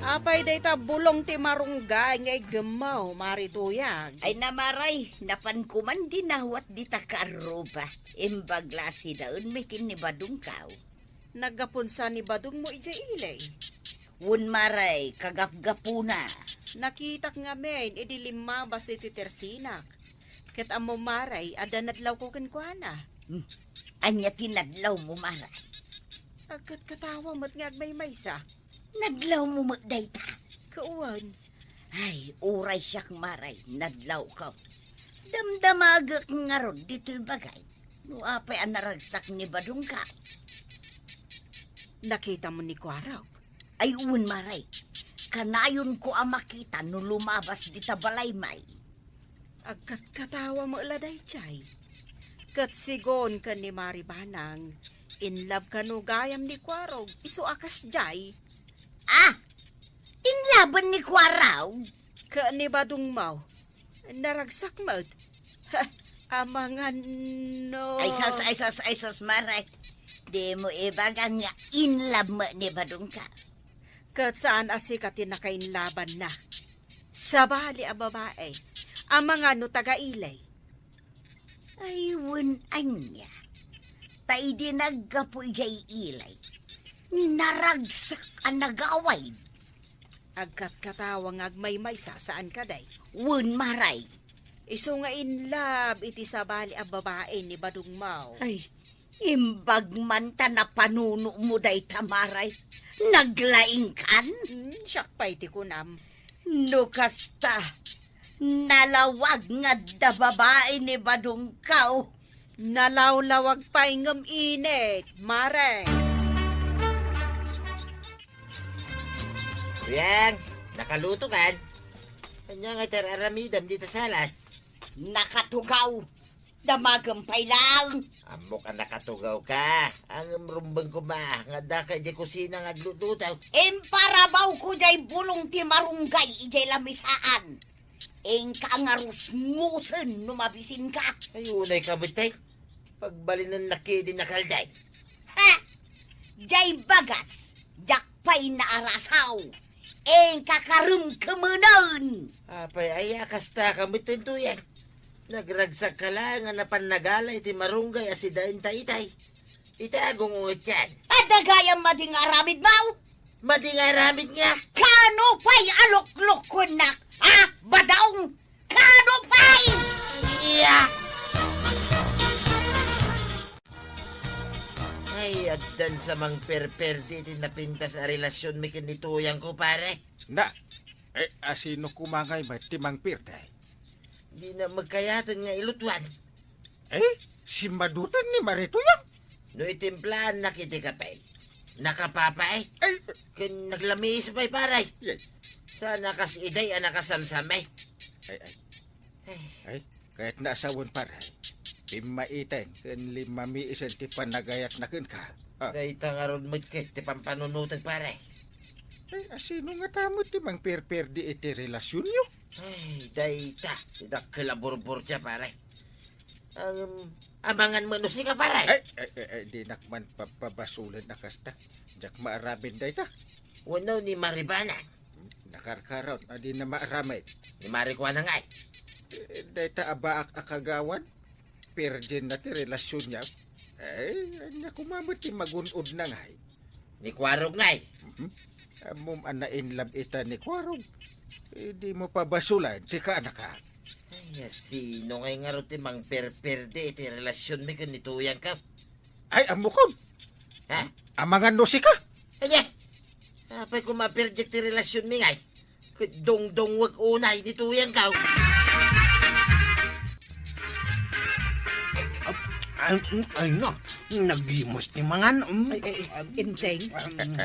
Apay dayta bulong ti marunggay nga iggemmo, Mari Tuyang? Ay na, Maray, napanko man dinawat dita karruba. Imbag la a sidaenmi ken ni Badongkaw. Naggapun sa ni Badongmo idiay ilay? Wen, Maray, kagapgapuna. Nakitak ngamin idi limmabas ditoy tersinak. Ket ammom, Maray, adda nadlawko kenkuana. Hmm. Ania ti nadlawmo, Maray? Agkatkatawa met nga agmaymaysa. Nadlawmo met dayta? Ket wen. Ay, uray siak, Maray, nadlawko. Damdamagek ngarud ditoy bagay no apay a naragsak ni Badongkaw. Nakitam ni Kuarog? Ay, wen, Maray. Kanayonko a makita no lumabas dita balay, May. Agkatkatawa met la daydiay. Ket sigun ken ni Mari Banang, in love kano gayam ni Kuarog, isu a kasdiay. Ah! In love-en ni Kuarog? Ken ni Badongmo, naragsak met. Ha, amangan no. Ay sus, ay sus, ay sus, Mare. Dimo ibaga nga in love met ni Badongkaw. Ket saan a sika ti nakainlabanna. Sabali a babae, amangan no taga-ilay. Ay, wen ania. Ta idi naggapu idiay ilay, naragsak a nagawid. Agkatkatawa nga agmaymaysa, saan kadi? Wen, Maray. Isu nga in love iti sabali a babae ni Badongmo. Ay, imbag man ta napanunomo dayta, Maray. Naglaingkan? Hmm, siak pay ti kunam. No kasta, nalawag nga adda babae ni Badongkaw. Nalawlawag pay ngem init, Mare. Riang, nakaluto kan? Ania nga ti ar-aramidem dita salas? Nakatugaw. Damagem pay laeng. Ammok a nakatugaw ka. Ngem rumbeng koma nga adda ka idiay kusina nga aglututo. Imparabawko diay bulong ti marunggay idiay lamisaan. Inka nga rusngusen no mabisinka. Ay, unay ka met, tay. Pagbalinennak idi nakalday. Ha! Diay bagas, diak pay naarasaw. Inka karemkemenen. Apay aya, kasta ka met, Tuyang. Nagragsakka laeng a napan nagala iti marunggay a sidaenta itay. Ita agungunget yan. Adda gayam madi nga aramidmo? Madi nga aramid nga? Kano pay a luklukuennak, ha? Badong! Kano pay? Iya! Ay, addan sa mangperperdi iti napintas a relasionmi ken ni tuyangko, pare. Na, eh, asino koma ngay met ti mangperdi? Dina magkayaten nga ilutuan. Eh, simmadutan ni Mari Tuyang? No itimplaannak iti kape, nakapapa, eh. Ay! Ken naglamiis pay, pare. Ay. Sana kas iday a nakasamsam, eh. Ay, ay. Ay. Ay, kayatna a sawen, pare. Pimmaiten ken limmamiisen ti panagayatna kenka. Ah. Dayta ngarud met ket ti pampanunotek, pare. Ay, asino ngata met ti mangperperdi iti relasionyo? Ay, dayta ti dakkel a burburtia, pare. Ngem, amangan met no sika, pare. Ay, ay, ay, ay, dinak man papabasolen a kasta. Diak maaramid dayta. Wenno ni Mari Bana? Nakarkaron a dina maaramid. Ni Mari Kuana ngay? Eh, dayta a baak a kagawad, virgin na ti relasionna. Eh, ania koma met ti magun-odna ngay? Ni Kuarog ngay. Mhm. Ammom a na-in love ita ni Kuarog. Eh, dimo pabasolen ti kaanakak. Ay, asino ngay ngarud ti mangperperdi iti relasionmi ken ni tuyangko? Ay, ammokon. Ha? Amangan no sika? Ay, eh. Apay koma perdiek ti relasionmi ngay? Ket dungdungwek unay ni tuyangko. Ay, ay, na, nagimas ti mangan, mm. Ay, ay, Enteng,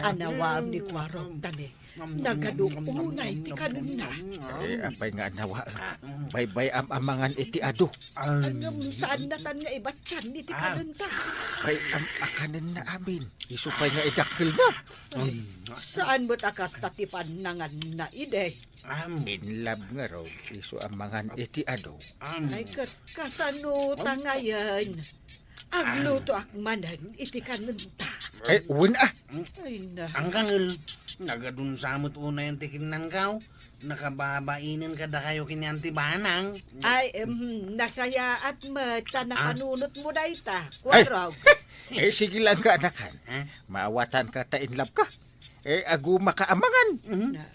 anawaem ni Kuarog, tani. Nagadu unay ti kanenna. Eh, apay nga anawaem? Baybay-am a mangan iti adu. Ngem saannatan nga ibatian iti kanenta. Bay-am a kanenna amin. Isu pay nga idakkelna. Saan met a kasta ti pannanganna idi? In love ngarud, isu a mangan iti adu. Ay, ket kasano ta ngayen? Aglutoak manen iti kanenta. Ay, wen a. Ay, na. Angkangel, nagadun sa met unayen ti kinnankaw. Nakababainen kadakayo ken ni Auntie Banang. Ay, em, nasayaat met ta napanunotmo dayta, Kuarog. Eh, sige lang ka, anakan. Ha? Maawatanka ta in love ka. Eh, agumaka a mangan. Mhm. Na.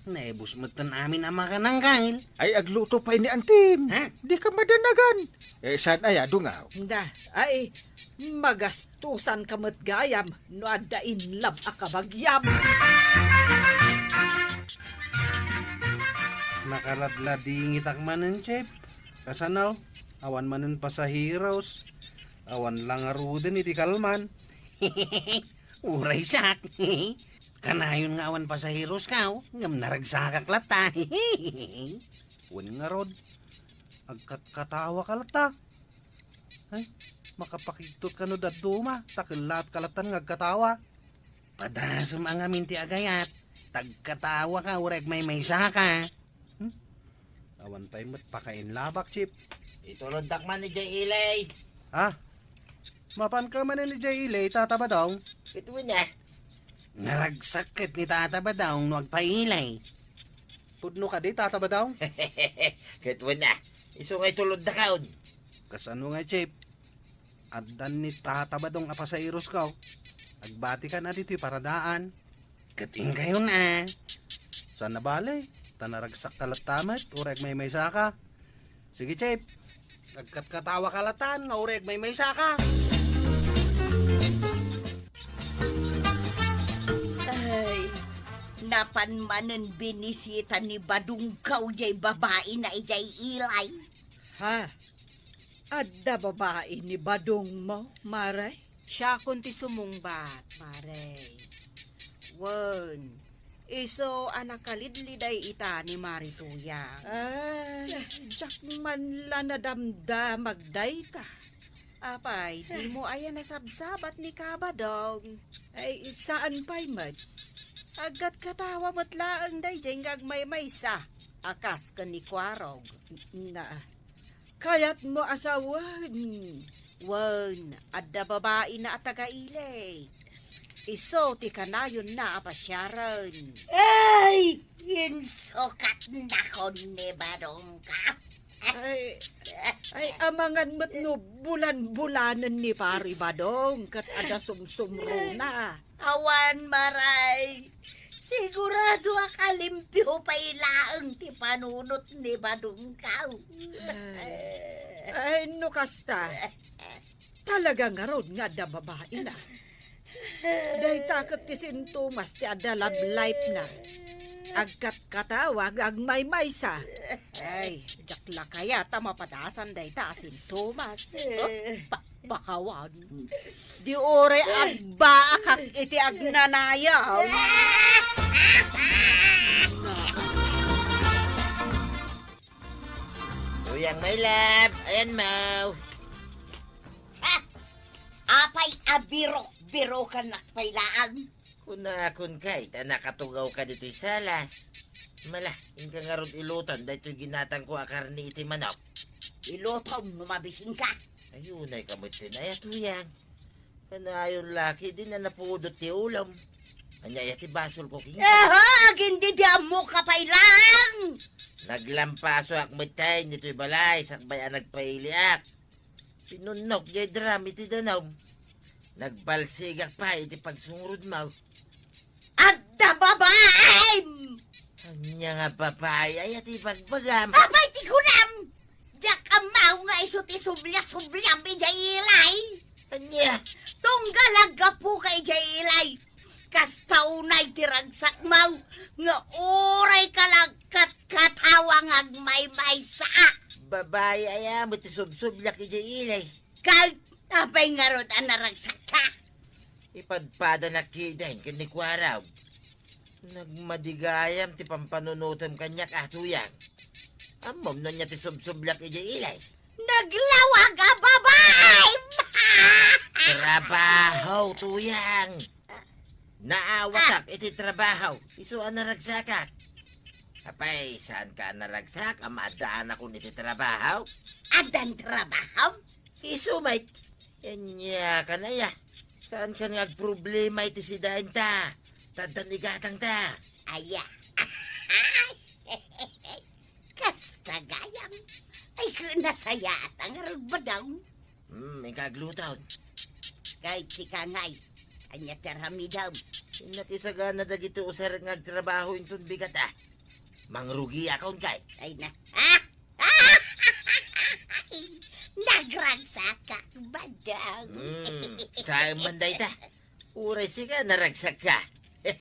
Naibus metten amin a makan, angkangel. Ay, agluto pay ni Antim. Ha? Dika madanagan. Eh, saan aya, dungaw? Da, ay, magastusanka met gayam no adda in love a kabagiam. Nakaladladingitak manen, Chef. Kasano? Awan manen pasaheros. Awan la ngaruden iti kalman. Uray siak. Kanayon nga awan pasaheroskaw, ngem naragsakak latta. Wen ngarud, agkatkatawaka latta. Ay, makapakigtot kano dadduma, ta kellatka lattan nga agkatawa. Padasem a ngamin ti agayat, ta agkatawaka uray agmaymaysaka. Hmm? Awan pay met pakainlabak, Chip. Ituloddak man idiay ili. Ha? Mapanka manen idiay ili, Tata Badong? Ket wen a. Naragsak ket ni Tata Badong no agpaili. Pudno kadi, Tata Badong? Ket wen a. Isu nga ituloddakon. Kasano nga, Chip? Addan ni Tata Badong a pasaherosko. Agbatikan a ditoy paradaan. Ket inkayon a. Saan a bale, ta naragsakka latta met, uray agmaymaysaka. Sige, Chip. Agkatkatawaka lattan, nga uray agmaymaysaka. Ay, napan manen binisita ni Badongko jay babaina idiay ili. Ha? Adda babai ni Badongmo, Mare? Siakon ti sumungbat, Mare. Wen, isu a nakalidliday ita ni Mari Tuyang. Ay, diak man la nadamdamag dayta. Apay, dimo aya nasabsabat ni Kabadong? Ay, saan pay met? Agkatkatawa met laeng daydiay nga agmaymaysa a kas ken ni Kuarog. Na, kayatmo a sawen? Wen, adda babaina a taga-ili. Isu ti kanayonna a pasiaren. Ay, insukatnakon ni Badongko. Ay, ay, amangan met no bulan-bulanen ni Pari Badong ket adda sumsumrona. Awan, Mare. Sigurado a kalimpio pay laeng ti panunot ni Badongko. Ay. Ay, no kasta. Talaga ngarud nga adda babaina. Dayta ket ti sintomas ti adda love life na. Agkatkatawa nga agmaymaysa. Ay, diak la kayat a mapadasan dayta a sintomas. Eh, pa-, pakawan. Di uray agbaakak iti agnanayaw. Uyang, my love, ayan mo. Ha? Apay a birok-birokannak pay laeng? Kunakon kay ta nakatugawka ditoy salas. Mala, inka ngarud iluton daytoy ginatangko a karne iti manok. Ilutom no mabisinka. Ay, unayka met ti nayat, Uyang. Kanayon la ketdi a napudot ti ulom. Ania aya ti basolko kenka? Aha, agin di di ammoka pay laeng! Naglampasoak met ditoy balay sakbay a nagpailiak. Pinunnok jay drum iti danum. Nagbalsigak pay iti pagsungrod mo. Adda babaim! Ania nga babai? Aya ti ibagbagam? Apay ti kunam? Diak ammo nga isu ti sublia-subliam idiay ilay. Ania? Tunggal aggapuka idiay ilay. Kasta unay ti ragsakmo nga uray ka la agkatkatawa nga agmaymaysa. Babai aya met ti subsubliak idiay ilay. Kay, apay ngarud a naragsakka? Ipadpadanak ketdin ken ni Kuarog. Nagmadigayam ti pampanunotem kaniak a, Tuyang. Ammom no ania ti subsubliak idiay ilay? Naglawag a babaim! Trabaho, Tuyang! Naawatak iti trabaho, isu a naragsakak. Apay, saanka a naragsak a maaddaanakon iti trabaho? Addan trabaho? Isu met. Ania kan aya? Saankan nga agproblema iti sidaenta? Ta addan igatangta. Aya. Kasta gayam. Ay, nasayaat nga ragbadang. Hmm, inka agluton. Ket sika ngay, ania ti aramidem? Innak isagana dagiti usarek nga agtrabaho inton bigat a. Mangrugiakon kay. Ay na. Nagragsakak, badang. Hmm, kaem man dayta. Uray sika, naragsakka.